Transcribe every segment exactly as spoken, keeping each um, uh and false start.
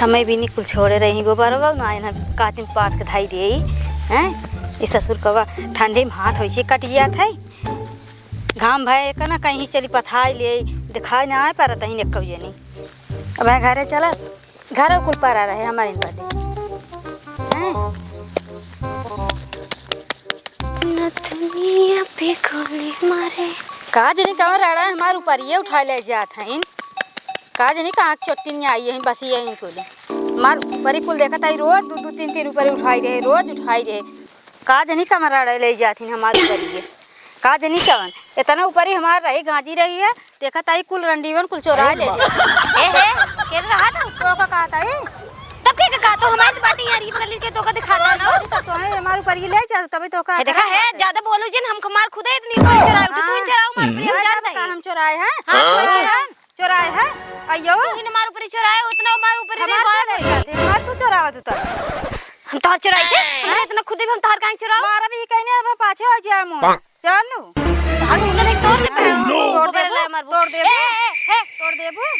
हमें भी नहीं कुल छोड़े रही गोबरवा, ना इन्हें कातिन पात के धाई देई, हैं? ई ससुर कवा ठंडी में हाथ होइसे कट जात है। घाम भय एक ना कहीं चली पथाई ले, दिखाई ना आए पारत ही एक्कौ जनी। अब घरे चला, घरे कुल पारा रहे हमारे इन बाते। हैं? नथुनिया पे गोली मारे। का जनी कहाँ रड़ा हमार ऊपर ये उठा ले जात हइन। का जनी कहाँ चोट्टी नहीं आई है, बस ये ही कुल। हमार ऊपरी कुल देखत आई, रोज दो दो तीन तीन ऊपरी उठाई रहे, रोज उठाई रहे। का जनी कमरा ले जाथिन हमार ऊपरी ये। का जनी कवन। इतना ऊपरी हमार रही, गांजी रही है। देखत आई कुल रंडीवन कुल चोराए ले जा। ए हे, के रहा था? तो का कहत आई? तब के का कहत हो? हमारे तो बाटी यार, ये पकड़ के तो का दिखाता ना। तो, तो है हमार ऊपरी ले जा, तबे तो का हे, देखा है, ज्यादा बोलो जिन, हम हमार खुदे इतनी ऊपरी चोराए उठे, तू ही चोराओ हमार ऊपरी, हम जानते हैं। हम चोराए हैं? हाँ, चोराए हैं। चोराए है? अयो। तू ही हमार ऊपरी चोराए, उतना हमार ऊपरी हमार नहीं तो गौर नहीं है। जाते, हमार तू चोरावत उतर। हम तोहर चोराई थे? हमरे इतना खुद ही हम तोहर काहे चोराओ? मारा भी कहने अब पाछे हो जाए मुंह। जान लू। तोहर मुंह देख तोड़ देते हैं। तोड़ देबू, तोड़ देबू। ए, ए, ए। तोड़ देबू।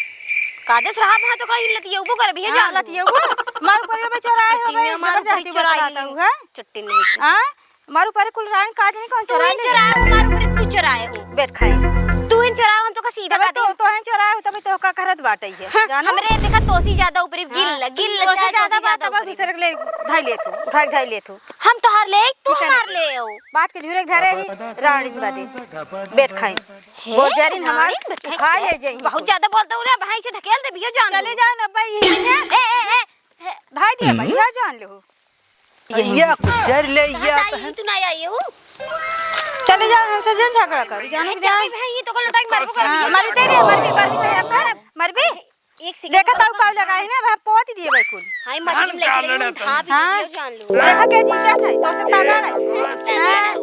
कादेस रहा वहाँ तो कहीं लतियबू कर भी है हाँ, जान लू। लतियबू। मार ऊपरी बे चोराए हो बे, जबरदस्ती बतलाता हूँ, हैं? चट्टी नहीं। हाँ? मारू परे कुल रान काज नहीं कौन तू चोराए ही ले चोराए हो, मारू परे तू चोराए हो। बैठ खाए। तू ही चोराए हो, हम तो का सीधा तबे का तो, दिन। तो ही चोराए हो, तबे तो का करत बाटे है। हाँ, जानो? हमरे देखा तोसी ज्यादा ऊपरी गिल हाँ। लग, गिल लग तोसे चाहे ज्यादा तोसी बात ज्यादा तब ऊपरी। दूसरे के ले धाई ले तू, उठा के धाई ले तू। हम तोहार ले, तू ठीक है हमार ना? ले हो। बात के झुरे के धरे ही रानी बादे। बैठ खाए। हे गोजरिन हमार रानी, बैठ खाए। उठा ले जाई। बहुत ज्यादा बोलता हूँ रे, भाई से ढकेल दे, भैया जान चले लो। जाओ ना भाई, ये है। ए, ए, ए, ए। धाई दिया भाई, हम्म। यह जान लो। ये कुछ चर ले, ये हाँ, आता है। ताई, तू ना आई हो। चले जाओ, हमसे जिन झगड़ा कर, जाने के चाबी जाए। भाई, ये तो कल टाइम मारबो कर। हाँ, मरबे, मरबे, मरबे, मरबे। एक सेकंड देखा ताऊ का लगा है ना, वह पोत दिए भाई कुल। हाय, मरबे, धान लेके का लेकिन लड़ा था? भाभी हाँ। ये जान लो। देखा के जीजा था, तो से तगड़ है। हाँ।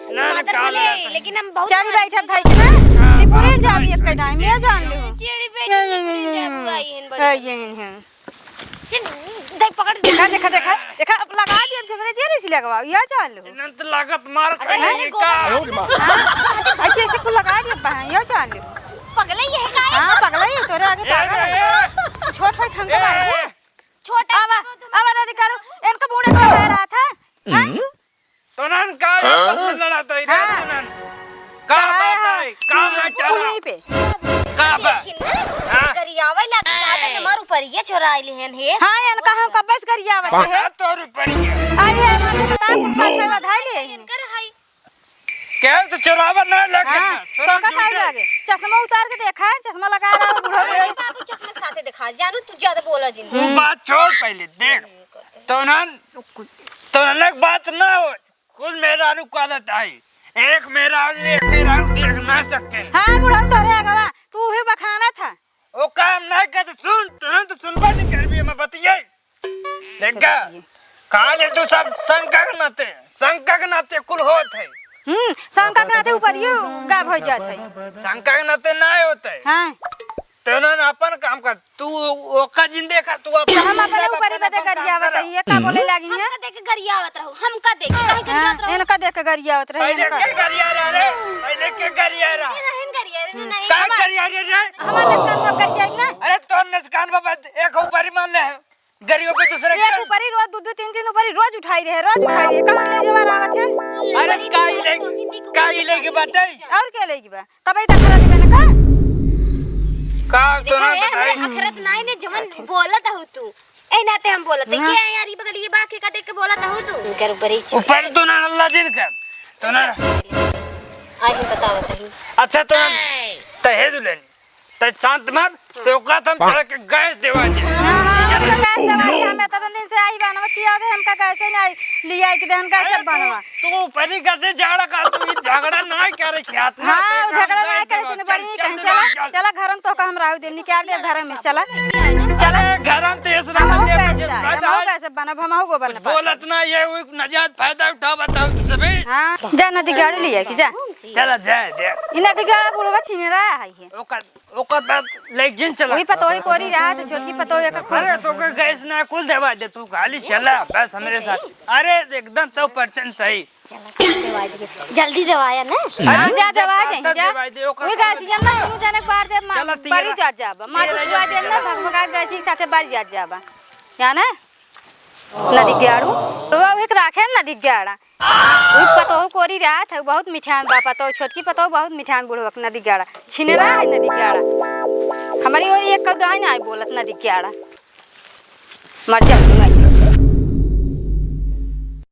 ना, ना, मातर का बोले, लड़ा था? लेकिन हम बहुत चल मार बैठा के था इतना, हाँ, निपुरे हाँ, जाबी हाँ, एक टाइम, ये जान लो। चिड़ी पे चिड़ी पे जाबू आई हन बड़ी। हाँ, ये हन, हाँ। सिन, दे पकड़। देखा, देखा, देखा, देखा, अब लगा दिया, झगड़े जे रही लगवा, या जान लो। इन्हन तो लागत मार अरे, खाई अरे, का। गोबर हाँ? अच्छा, ऐसे कुल लगा दिया, बहन, या जान लो। पगले ये है का? हाँ, पगले ये, तोरे आगे ए, पागल ए, है। ए। छोट भाई खंगा ए, मारो। ए। छोटा अब, अब ना दिखाड़ो, इनका मुंह नहीं रहा था। हाँ? हम्म। तोनन का आपस में लड़त है रे हाँ। तोनन? का बात है? का मैटर है? उन्हीं पे। का बा-, देखिन ना, हाँ। गरियावे लाग के आदत हमार ऊपर ये चोराए लेहन हे। हाँ, इनका हम कब्बे से गरियावत रहे। हाँ, तोर ऊपर ये। अरे, हमारे बता, कुछ साथ में बधाई ले। इनकर है। क्या तो चोरावा ना लगे हाँ, ना। तो का खाई लगे? चश्मा उतार के देखा है, चश्मा लगा रहा है बूढ़ा अरे। बाबू चश्मा के साथे देखा, जानू तू ज्यादा बोला जिन। तू बात छोड़ पहले, देख। तोनन, तोनन एक बात ना हो। कुल मेहरारू का आदत आई। एक मेहरारू, एक मेहरारू देख ना सके। हाँ, बुढ़ऊ तोरे अगवा, तू ही बखाना था। ओ काम ना कर, सुन, तुरंत सुनबा नहीं करबी, मैं बतिये। देखा, काल तू सब शंका के नाते, शंका के नाते कुल होत है। हम्म, शंका के नाते ऊपर ये गायब हो जात है। शंका के नाते ना होत है। हाँ। तो उन्होंने अपन काम कर, तू ओका जिन देखा, तू अपन तो हम अपने ऊपर ही बदे गरियावत है, ये का बोले लागी है? हमका देख के गरियावत रहो, हमका देख के काहे हाँ, गरियावत रहो? इनका देख के गरियावत रहे, पहले इनका। के गरिया रहा रे, पहले के गरिया रहा? ये नहीं गरिया रे, हम्म। नहीं। काहे गरिया रे रे? हमारे नुकसान सब गरिया ना। अरे तो नुकसान बाबा, एक ऊपर ही मान ले, गरियों पे दूसरे एक के ऊपर ही रोज दो दो तीन तीन ऊपर ही रोज उठाई रहे, रोज उठाई रहे, कहाँ ले जवार आवत है? अरे काई ले, काई लेके बाटे? और क्या लेके बा? तबे तक खड़ा देबे ना का? का तो ना देखा है, बताई? हमरे अखरत नाई ने जवन बोलत हऊ तू। ए नाते हम बोलत है। हाँ। के यार, ई बगल ये बा के का देख के बोलत हऊ तू? इनकर ऊपर ही ऊपर तो ना अल्लाह दिन का। तो ना। आई हम बतावत हई। अच्छा तो ना, तहे दुल्हन। तै शांत मत, तो ओकरा तो हम तरह के गैस देवा दे। ना, ना, हमका गैस देवा दे, हम इतना दिन से आई बनवा किया दे, हमका गैस ही नहीं लिया के दे, हम कैसे अरे बनवा? तू, तू परी करते झगड़ा कर, तू ई झगड़ा ना करे ख्यात ना, हाँ, तो झगड़ा ना करे, चल, चल, बड़ी चल, कहीं चल, चला, चल। चला घर में तो का हम राहु देव, निकाल दे घर में, चला। चला घर में तो ऐसे ना हम बन जाए, कैसे, जिस हम फायदा है। कैसे बनब, हम हो गोबर कुछ ना पाता। बोलत ना, ये वो नाजायज फायदा उठा बताओ तू सभी। हाँ, जा नदी गाड़ी ले आके, जा। चला, जा, जा। ई नदी गाड़ा बुढ़वा छीने रहा है ये। ओकर ओकर बाद ले जिन चला। वही पतोही कोरी रहा तो छोटकी पतोही का खोल। अरे तो के गैस ना कुल देवा दे तू खाली चला बस हमरे साथ। अरे एकदम सौ परसेंट सही। जल्दी देवाया ना। हाँ, जा देवा दे, जा। देवा दे, ओकर वही गैस जब ना शुरू जाने के बाद दे चला, तीन बारी रा- जात जाबा। माँ तेरा तो सुआ दे ना, भगभगा गैस ही साथे बारी जात जाबा। जाने? नदी ग्याड़ू। तो वह एक राखे नदी ग्याड़ा। उ पतोह कोरी रात है, बहुत मिठान बा पतोह, छोटकी पतोह बहुत मिठान बुढ़वा के नदी ग्याड़ा। छिनरा है नदी ग्याड़ा। हमारी ओर एक कदम ना बोलत नदी ग्याड़ा। मर जाओ तुम।